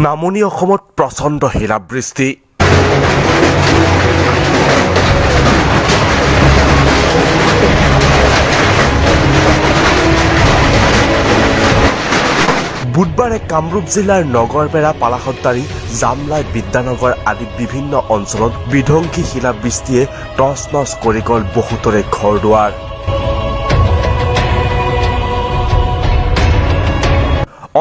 নামনি অসমত প্ৰচণ্ড শিলাবৃষ্টি। বুধবাৰে কামৰূপ জিলাৰ নগৰবেৰা, পালাসত্তাৰী, জামলাই, বিদ্যানগৰ আদি বিভিন্ন অঞ্চলত বিধ্বংসী শিলাবৃষ্টিয়ে তছ নছ কৰি গ'ল বহুতৰে ঘৰ দুৱাৰ।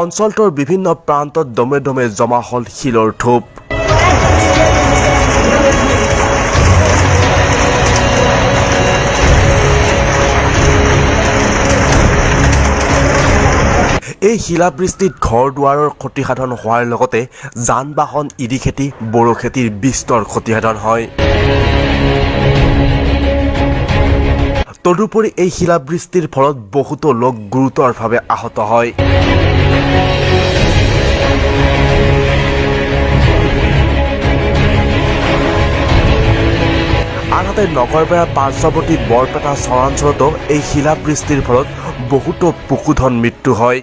অঞ্চলটোৰ বিভিন্ন প্ৰান্তত দমে দমে জমা হ'ল শিলৰ থোপ। এই শিলাবৃষ্টিত ঘৰ দুৱাৰৰ ক্ষতিসাধন হোৱাৰ লগতে যান বাহন, ইৰি খেতি, বড়ো খেতিৰ বিস্তৰ ক্ষতিসাধন হয়। তদুপৰি এই শিলাবৃষ্টিৰ ফলত বহুতো লোক গুৰুতৰভাৱে আহত হয়। আনহাতে নগৰবেৰা পাৰ্শ্বৱৰ্তী বৰপেটা চৰাঞ্চলতো এই শিলাবৃষ্টিৰ ফলত বহুতো পশুধন মৃত্যু হয়।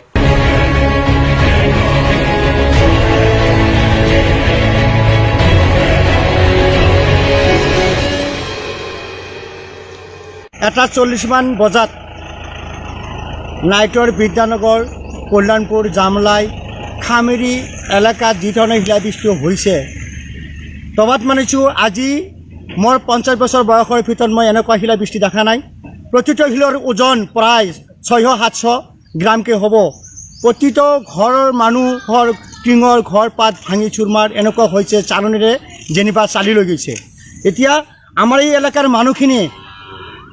1:40মান বজাত নাইটৰ বিদ্যানগৰ, কল্যাণপুৰ, জামলাই, খামেৰি এলেকাত যি ধৰণে শিলাবৃষ্টি হৈছে, তবাত মানিছোঁ আজি মোৰ 50 বছৰ বয়সৰ ভিতৰত মই এনেকুৱা শিলাবৃষ্টি দেখা নাই। প্ৰতিটো শিলৰ ওজন প্ৰায় 600-700 গ্ৰামকৈ হ'ব। প্ৰতিটো ঘৰৰ মানুহৰ টিঙৰ ঘৰ পাত ভাঙি চুৰমাৰ এনেকুৱা হৈছে, চালনীৰে যেনিবা চালি লৈ গৈছে। এতিয়া আমাৰ এই এলেকাৰ মানুহখিনিয়ে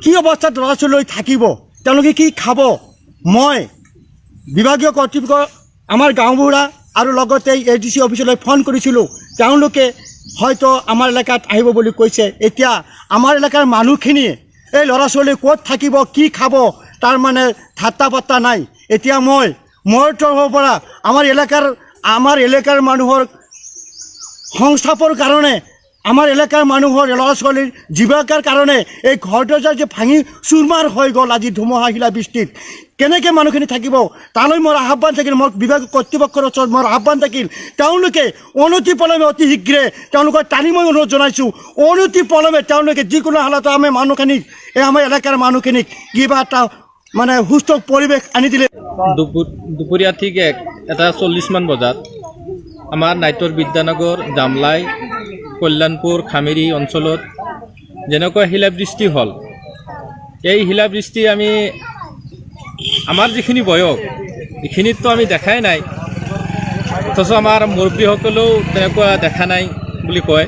কি অৱস্থাত ল'ৰা ছোৱালী লৈ থাকিব, তেওঁলোকে কি খাব? মই বিভাগীয় কৰ্তৃপক্ষ, আমাৰ গাঁওবুঢ়া আৰু লগতে এ ডি চি অফিচলৈ ফোন কৰিছিলোঁ, তেওঁলোকে হয়তো আমাৰ এলেকাত আহিব বুলি কৈছে। এতিয়া আমাৰ এলেকাৰ মানুহখিনিয়ে এই ল'ৰা ছোৱালী ক'ত থাকিব, কি খাব, তাৰ মানে ঠাট্টা পাত্তা নাই। এতিয়া মই মোৰ তৰফৰ পৰা আমাৰ এলেকাৰ মানুহৰ সংস্থাপৰ কাৰণে, আমাৰ এলেকাৰ মানুহৰ ল'ৰা ছোৱালীৰ জীৱিকাৰ কাৰণে এই ঘৰ দুৱাৰ যে ভাঙি চুৰমাৰ হৈ গ'ল আজি ধুমুহা শিলাবৃষ্টিত, কেনেকৈ মানুহখিনি থাকিব তালৈ মোৰ আহ্বান থাকিল। মোৰ বিভাগ কৰ্তৃপক্ষৰ ওচৰত মোৰ আহ্বান থাকিল, তেওঁলোকে অনতি পলমে অতি শীঘ্ৰে তেওঁলোকৰ টানি মই অনুৰোধ জনাইছোঁ, অনতি পলমে তেওঁলোকে যিকোনো হালতে আমি মানুহখিনিক, এই আমাৰ এলেকাৰ মানুহখিনিক কিবা এটা মানে সুস্থ পৰিৱেশ আনি দিলে। দুপৰীয়া ঠিক 1:40মান বজাত আমাৰ নাইটৰ বিদ্যানগৰ, জামলাই, কল্যাণপুৰ, খামেৰি অঞ্চলত যেনেকুৱা শিলাবৃষ্টি হ'ল, এই শিলাবৃষ্টি আমি আমাৰ যিখিনি বয়স এইখিনিততো আমি দেখাই নাই, অথচ আমাৰ মুৰব্বীসকলেও তেনেকুৱা দেখা নাই বুলি কয়।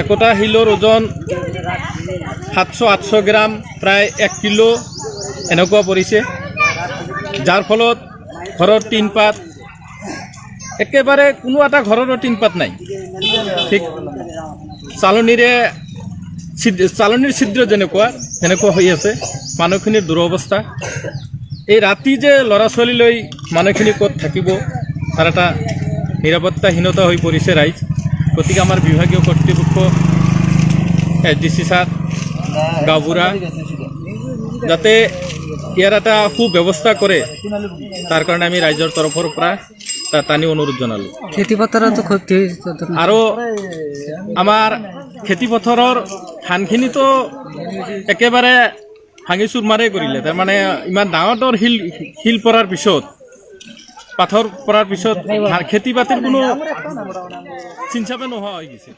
একোটা শিলৰ ওজন 700-800 গ্ৰাম, প্ৰায় 1 কিলো এনেকুৱা পৰিছে, যাৰ ফলত ঘৰৰ টিনপাত একেবাৰে কোনো এটা ঘৰৰো টিনপাত নাই, ঠিক চালনীৰ ছিদ্ৰ যেনেকুৱা তেনেকুৱা হৈ আছে মানুহখিনিৰ দুৰৱস্থা। এই ৰাতি যে ল'ৰা ছোৱালী লৈ মানুহখিনি ক'ত থাকিব তাৰ এটা নিৰাপত্তাহীনতা হৈ পৰিছে ৰাইজ। গতিকে আমাৰ বিভাগীয় কৰ্তৃপক্ষ, এছ ডি চি ছাৰ, গাঁওবুঢ়া যাতে ইয়াৰ এটা সুব্যৱস্থা কৰে তাৰ কাৰণে আমি ৰাইজৰ তৰফৰ পৰা টানি অনুৰোধ জনালোঁ। খেতি পথাৰতো ক্ষতি হৈছে আৰু আমাৰ খেতি পথাৰৰ ধানখিনিতো একেবাৰে ভাঙি চুৰমাৰেই কৰিলে। তাৰমানে ইমান ডাঙৰ ডাঙৰ শিল পৰাৰ পিছত, পাথৰ পৰাৰ পিছত খেতি বাতিৰ কোনো চিনচাপে নোহোৱা হৈ গৈছে।